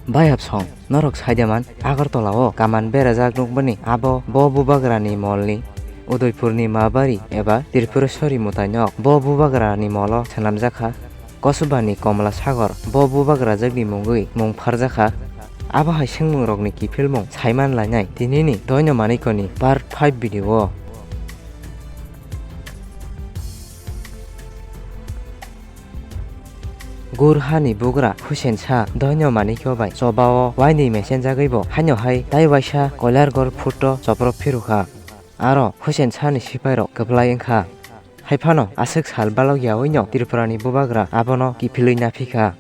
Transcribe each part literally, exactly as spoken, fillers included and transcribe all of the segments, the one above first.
Bayapsong, norok saidaman Agartala o kaman berajak nukmani abo bo bubagrani molni Udaipurni mabari eba Tripureshwari mwtainok bo bubagrani molo swnamjakha. Kosubani Komla Sagor bo bubagrajwkni mungwi mung pharjakha. Abo hai swngmungrokni kiphilmung saiman lainai tinini Doino Manikoni part five video o. Gurhani bugra Hussein Shah Doino Manikyo bai chobao waini mesenjagwibo haino hai tai waisa Koilargor phutto chopro phirukha. Aro Hussein Shahni sipairok kwplai wngkha. Haiphano aswk sal balok yaoino Tripurani bubagra abono kiphilwi naphikha.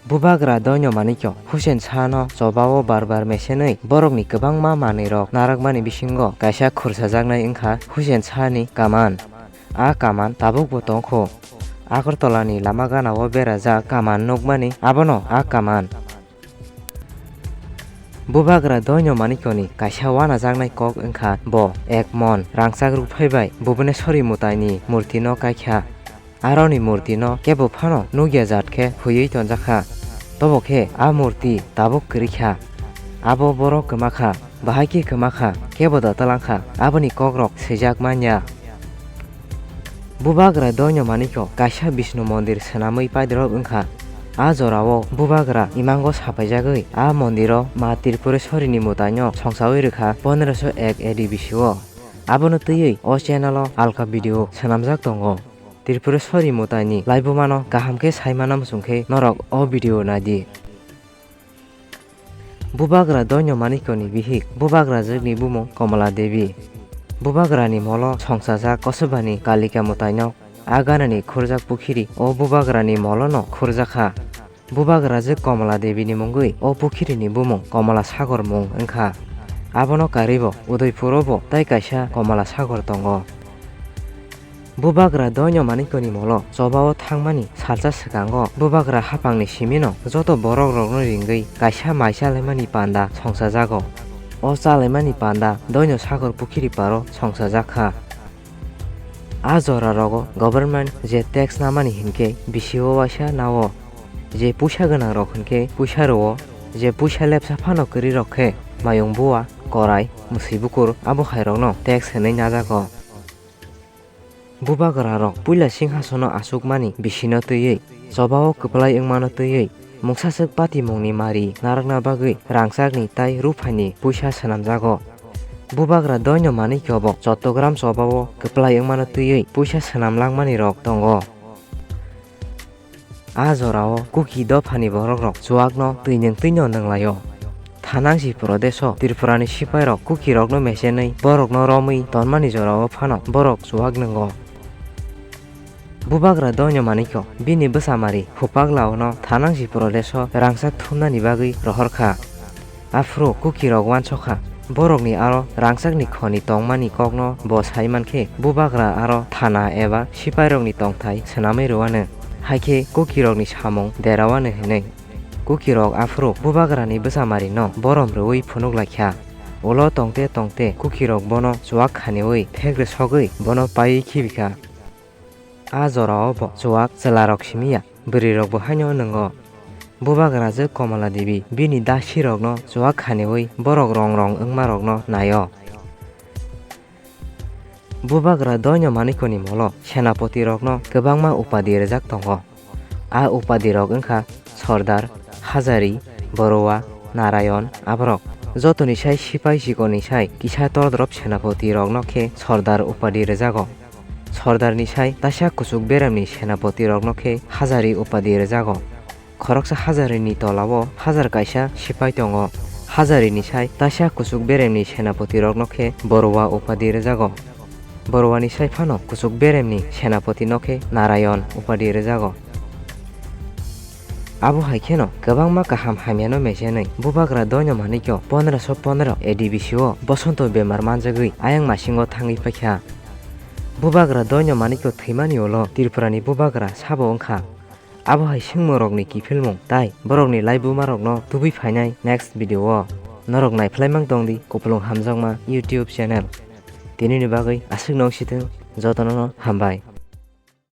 Bubagra Doino Manikyo Hussein Shahno chobao bar bar mesenwi borokni kwbangma manwirok narakmani bisingo kaisa khursajaknai wngkha Hussein Shahni kaman. A kaman tabukbo tongkho. Agartalani lama ganao berajak kaman nukmani abono a kaman. Bubagra Doino Manikyoni kaisa wanajaknai kok wngkha bo ek mon rangchak rukphai bai Bhubaneswari mwtaini murtino kaikha. Aroni murtino kebo phano nukya jat khe huiwi tonjakha. Tobo khe a murti tabuk kwrwikha. Abo borok kwmakha, bahai khe kwmakha, kebo da twlangkha, aboni kokrok swijak manya. Bubagra Doino Manikyo kaisa Bishnu mondir swnamwi paidrop wngkha. A jorao bubagra imango sapaijagwi a mondiro Ma Tripureshwarini mwtaino songchawi rwkha pondroso ek A D bisio. Abono twiwi o channel o alka video swnamjak tongo. Tripureshwari mwtaini laibumano kaham khe saimana muchung khe norok o video naidi. Bubagra Doino Manikyoni bihik, bubagrajwkni bumung Komala Devi. Bubagrani molo songchajak Kosubani Kalika mwtaino a ganani khurjak pukhiri o bubagrani molono khurjakha. Bubagrajwk Komala Devini mungwi o pukhirini bumung Komala Sagor mung wngkha. Abono karwibo Udaipuro bo tai kaisa Komala Sagor tongo. Bubagra Doino Manikyoni molo chobao thangmani salsa swkango bubagra haphangni simino joto borokrokno ringwi kaisa mai chalaimani panda songchajago. O chalaimani panda Doino Sagor pukhiri paro songchajakha. A jorarogo government je tax namani hinkhe bisio waisa nao, je puisa gwnangrok hinkhe puisa rwo, je puisa lepsa phano kwrwirok khe mayung bua, korai, mwswi bukur abo hairokno tax hwnwi najago. Bubagrarok puila singhasono achukmani bisino twiwi, chobao kwplai wngmano twiwi, mungsaswk patimungni mari narwkna bagwi rangchakni tai ruphaini puisa swnamjago. Bubagra Doino Manikyobo Chottogram chobao kwplai wngmano twiwi puisa swnamlangmanirok tongo. A jorao Kuki dophani borokrok chuwakno twi nwng twino nwnglaio. Thanangsi Prodesho Tripurani sipairok Kukirokno mesenwi borokno romwi tonmani jorao phano borok chuwak nwngo. Bubagra Doino Manikyo bini bwsamari Hupaglao no Thanangsi Prodesho rangchak thumnani bagwi rohorkha. Aphuru Kukirok uansukha, borokni aro rangchakni khoni tongmani kokno bo sai mankhe bubagra aro thana eba sipairokni tongthai swnamwi rwuano, hai khe Kukirokni samung derawano hinwi. Kukirok aphuru bubagrani bwsamarino borom rwui phunuk laikha. Ulo tongte tongte Kukirok bono chuwak khaniui thegrwsogwi bono paiwi khibikha. A jorao bo chuwak chwlarok simi ya, bwrwirokbo haino nwngo. Bubagrajwk Komala Devi bini dasirokno chuwak khaniui borok rong rong wngmarokno naio. Bubagra Doino Manikyoni molo senapotirokno kwbangma upadi rwjak tongo. A upadirok wngkha Sordar, Hajari, Baruwa, Narayon, aborok. Jotoni sai sipai chikorni sai kisa todrop senapotirokno khe Sordar upadi rwjago. Sordarni sai taisa kuchuk beremni senapotirokno khe Hajari upadi rwjago. Khoroksa Hajarini tolao hajar kaisa sipai tongo. Hajarini sai taisa kuchuk beremni senapotirokno khe Baruwa upadi rwjago. Baruwani sai phano kuchuk beremni senapotino khe Narayon upadi rwjago. Abo hai kheno kwbangma kaham hamyano mesenwi Bubagra Doino Manikyo pondroso pondro A D bisio bosonto bemar manjagwi ayang masingo thangwi paikha. Bubagra Doino Manikyo thwimani ulo Tripurani Bubagra sabo wngkha. Abo hai swngmungrokni kiphilmung tai borokni laibumarokno tubui phainai next video o. Norok naiphlai mang tongdi Kupulung Hamjakma YouTube channel. Tinini bagwi aswkno wng sithwng, jotono no hambai.